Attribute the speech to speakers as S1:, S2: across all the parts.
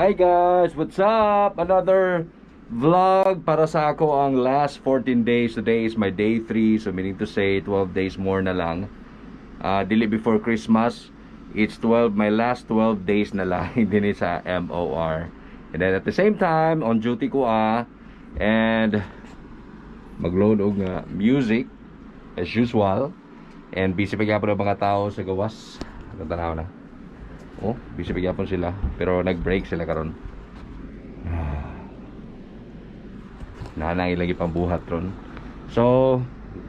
S1: Hi guys, what's up? Another vlog para sa ako ang last 14 days. Today is my day 3, so meaning to say 12 days more na lang. Dili before Christmas. It's 12, my last 12 days na lang din sa MOR. And then at the same time, on duty ko and magload og nga music as usual. And busy pa gyapon ang mga tao sa gawas. Atong tanaw na. Oh, busy pa gyapon sila pero nag-break sila karon. Nanang ilang ipambuhat ron. So,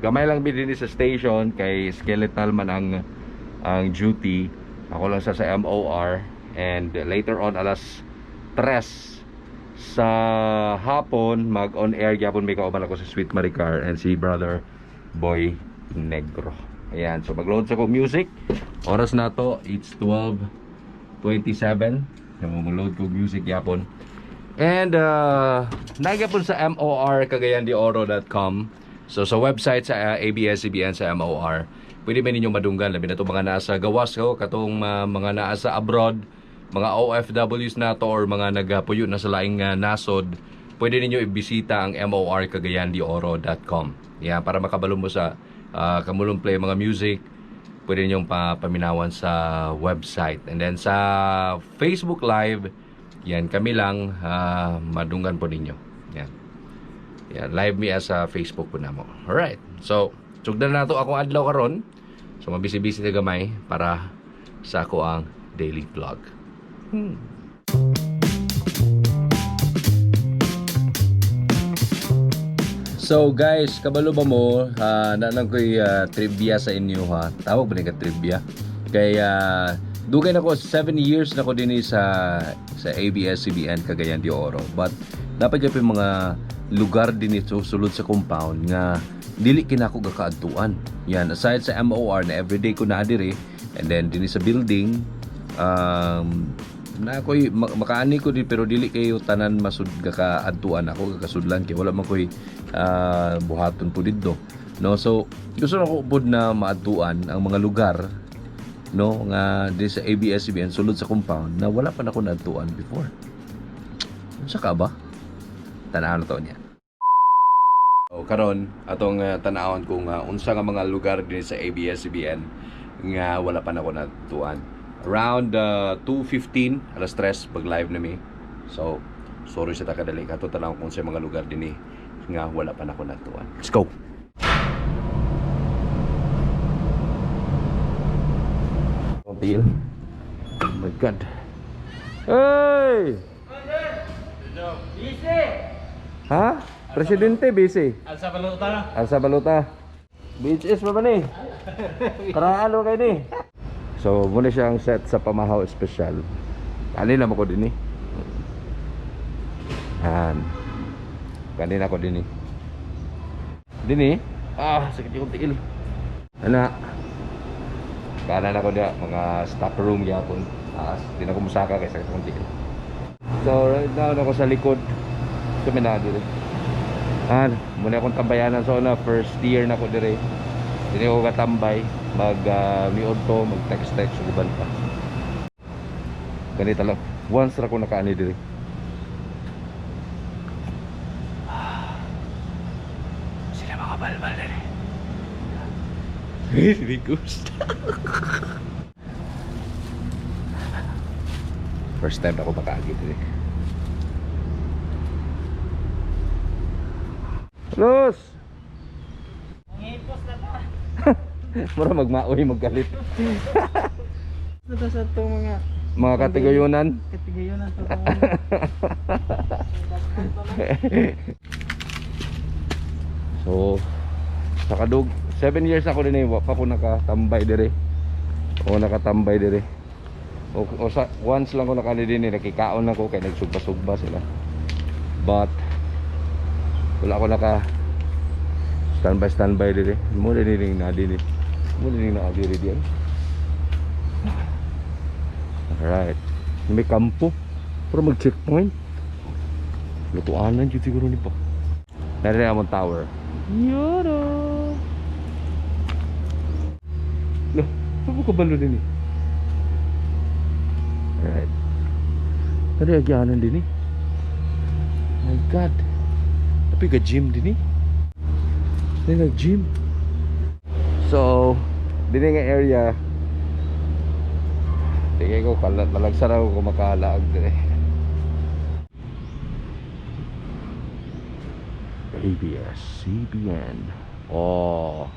S1: gamay lang mi dinhi sa station kay skeletal man ang duty. Ako lang sa MOR and later on alas 3 sa hapon mag on air gyapon may kauban ako sa Sweet Maricar and si Brother Boy Negro. Ayan, so mag-load sa ko music. Oras na to, it's 12:27. So mag-load ko music gyapon. And nagyapon sa morcagayandeoro.com. So sa website sa ABS-CBN sa MOR, pwede ba ninyo madunggan labi na to mga nasa gawas ko katong mga naa sa abroad, mga OFWs nato or mga nagapuyo na sa laing nasod, pwede ninyo ibisita ang morcagayandeoro.com. Yan, para makabalo mo sa kamulong play mga music, pwede ninyong paminawan sa website. And then sa Facebook Live, yan, kami lang madunggan po ninyo. Yan. Yan, live mi sa Facebook po namo. Alright. So, sugdan na nato akong adlaw karon. So, mabisi-busy na gamay para sa ako ang daily vlog. So guys, kabalo ba mo, nalang ko'y trivia sa inyo ha. Tawag ba ni ka trivia? Kay dugay na ko, 7 years na ko din sa ABS-CBN Cagayan de Oro. But dapat yung mga lugar din ito sulod sa compound nga dili kinako gakaadtuan. Yan, aside sa MOR na everyday ko na diri and then dinhi sa building na ako'y makaani ko din pero dili kayo tanan masud gakaadtuan ako gakasudlan kay wala man ko'y buhaton po didto, no? So gusto na ko upod na maadtuan ang mga lugar, no, nga di sa ABS-CBN sulod sa compound na wala pa nako naadtuan before. Unsa ka ba? Tan-aw na to niya. O karon atong tan-awon kung unsa nga mga lugar din sa ABS-CBN nga wala pa nako naadtuan. Around 2:15, alas 3 pag live na mi. So sorry sa takadali kato tan-awon kung sa mga lugar dinhi nga wala pa nako naadtuan. Let's go. Tigil. Oh my God. Hey!
S2: Busy!
S1: Ha? Presidente busy.
S2: Alsa baluta na.
S1: Alsa baluta. BHS pa ba ni? Karaan ba kayo ni? So, muna siyang set sa Pamahaw Special. Kanina mo ko din eh. Yan. Kanina ko din eh. Din eh. Ah, sakit yung tiil. Ana. Kanan ako dia, mga stock room gyapon. Ah, di na ko musaka kay sakit akong tiil. So, right now ako sa likod. Kami na dire. Ah, muna akong tambayanan sa una, first year na ko dire. Dili ko katambay, mag miod to, mag text-text ug uban pa. Ganito lang. Once ra ko nakaani dire. Sila mga balbal dire. Hindi ghost. First time na ako makaagi dire. Los!
S2: Mangipos na ta.
S1: Mura magmaoy maggalit.
S2: Ito sa itong mga
S1: Mga katigayunan.
S2: katigayonan to.
S1: So, sa kadug 7 years ako din eh, wa pa ko nakatambay dire. O nakatambay dire. O sa once lang ko nakani din eh, nakikaon lang ko kay nagsugba-sugba sila. But wala ko naka standby standby dire. Mo din na din eh. Mo din na dire diyan. Alright. May kampo. Pero mag checkpoint. Lutuanan jud siguro ni pa. Nari among tower. Yoro. Loh, saan mo kabalo din eh? Alright. Ano agyanan din eh? My God. Tapi ka gym din eh. Hindi nag-gym. So, din nga area. Tingin ko, talagsan ako kung makalaag din eh. ABS-CBN. Oh.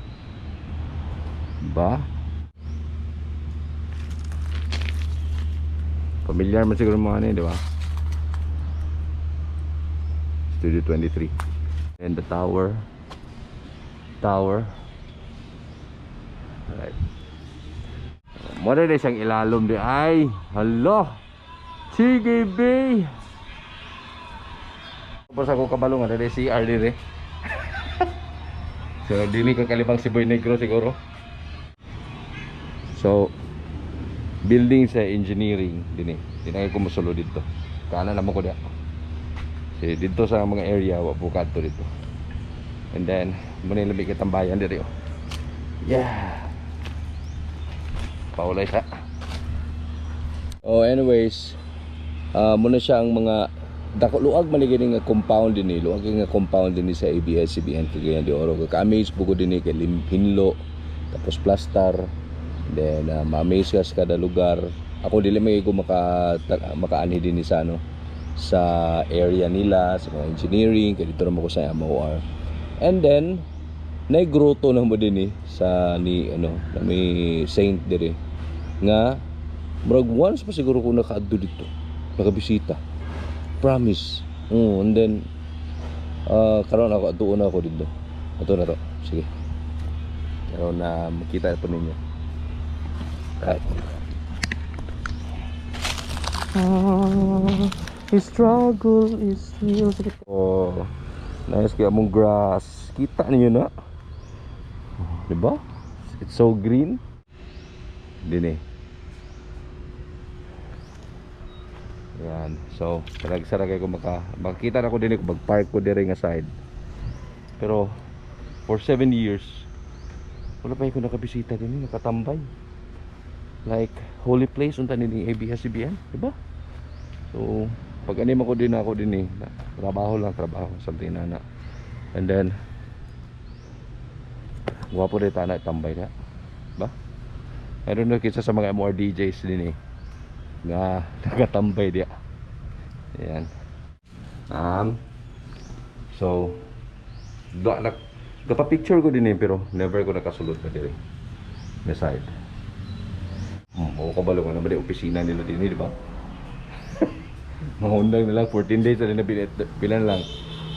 S1: Ba? Familiar man siguro mga ano yun, di ba? Studio 23. And the tower. Tower. Alright. Mo na siyang ilalom di ay. Hello. TGB. Tapos ako kabalo nga dili CR dire. So dili ka kalibang si Boy Negro siguro. So building sa engineering dinhi. Dinhi ko mosulod dito. Kana naman ko diha. Si dito sa mga area wa bukad to dito. And then mo na labi kay tambayan diri oh. Yeah. Paulay sa. Oh, anyways, muna siya ang mga dako luag man gini nga compound dinhi, luag nga compound dinhi sa ABS-CBN Cagayan de Oro. Ka-amaze po ko dinhi kay hinlo, tapos plaster, then ma-amaze ka sa kada lugar. Ako dili may ko makaanhi dinhi sa ano, sa area nila, sa mga engineering, kay dito naman ko sa MOR. And then nay grotto na mo dinhi sa ni ano, na may saint diri nga murag once pa siguro ko nakaadto dito, nakabisita. Promise. And then karon ako adtuon na ako dito. Adto na to. Sige. Karon na makita po ninyo. Right.
S2: Struggle is real.
S1: Oh, nice kaya mong grass. Kita ninyo na. Oh, di ba? It's so green. Dini. Yan. So, talagsara kay ko makita na ko dinhi kung mag-park ko diri nga side. Pero for 7 years wala pa ko nakabisita dinhi, nakatambay. Like holy place unta ni ABS-CBN, di ba? So, pag anima ko din ako dinhi, trabaho lang, trabaho, something na na. And then gwapo rin tana tambay na. Ba? I don't know kinsa sa mga MOR DJs dinhi nga nakatambay diya. Ayan. So gapa-picture ko din eh, pero never ko nakasulod pa diri. Na side. Oo, kabalo ko naman di opisina nila din eh, di ba? Mga undang na lang, 14 days na nabilit, pila na lang.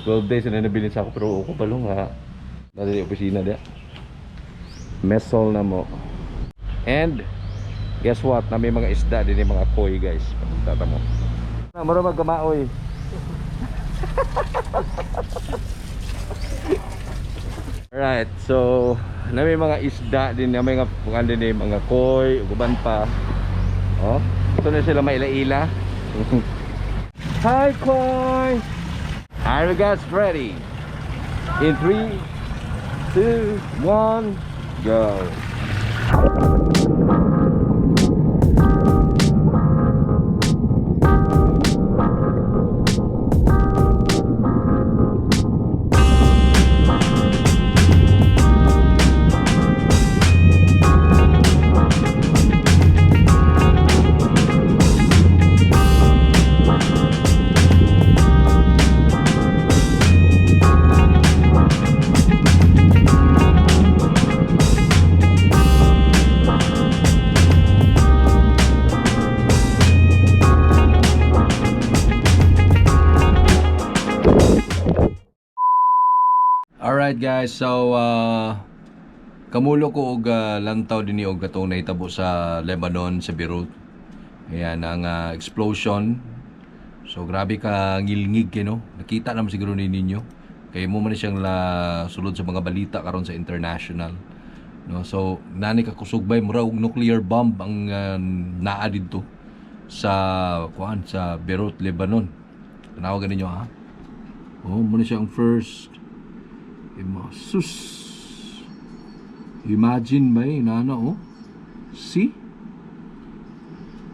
S1: 12 days na nabilit sa ako, pero oo, kabalo nga. Na diri opisina diya. Mesol na mo. And guess what? Na may mga isda din yung mga koi, guys. Pagkita mo. Mura magkamaoy. Alright, so na may mga isda din, na may mga kuan din eh, mga koi, uban pa. Oh, ito na sila maila-ila. Hi koi. Are you guys ready? In 3, 2, 1, go. Alright guys, so kamulo ko og lantaw dinhi og katong nahitabo sa Lebanon, sa Beirut. Ayan ang explosion. So grabe ka ngilngig kay no. Nakita naman siguro ni ninyo. Kay mo man siyang la sulod sa mga balita karon sa international. No, so nani ka kusugbay mura og nuclear bomb ang naa didto sa kuan sa Beirut, Lebanon. Tanawa ganinyo ha. Oh, mo na siya ang first. Sus. Imagine ba eh, nana oh. See?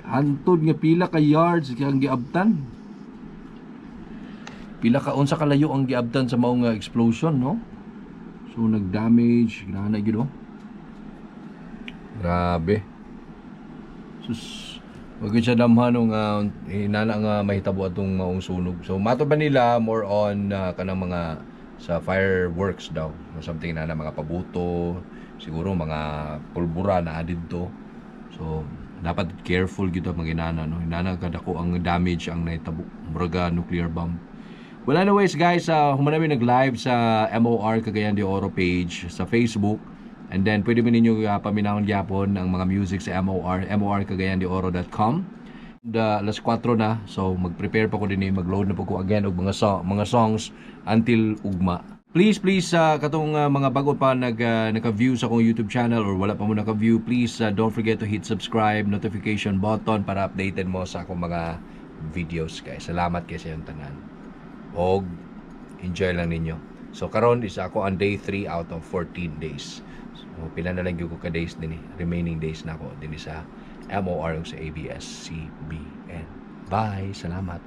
S1: Hantod nga pila ka yards ang giabtan. Pila ka, unsa kalayo ang giabtan sa mao nga explosion, no? So nag-damage, ginana gyud, oh. Grabe. Sus, wag gyud siya damhan no nga inana nga mahitabo atong maong sunog. So mato ba nila, more on kanang mga sa fireworks daw, or something na mga pabuto, siguro mga pulbura na didto. So dapat careful gyud ang mga inana, no. Inana kadako ang damage ang nahitabo, muraga nuclear bomb. Well, anyways, guys, human namin nag-live sa MOR Cagayan de Oro page sa Facebook. And then, pwede mo ninyo paminawon gyapon ang mga music sa MOR, morcagayandeoro.com. The alas 4 na, so mag-prepare pa ko din eh, mag-load na po ko again og mga songs until ugma. Please, please, katong mga bago pa naka-view sa akong YouTube channel or wala pa mo naka-view, please don't forget to hit subscribe, notification button para updated mo sa akong mga videos, guys. Salamat kay sa inyong tanan og enjoy lang ninyo. So karon is ako on day 3 out of 14 days. So pila na lang gyud ko ka days dinhi, remaining days na ako dinhi sa MOR ug sa ABS-CBN. Bye, salamat.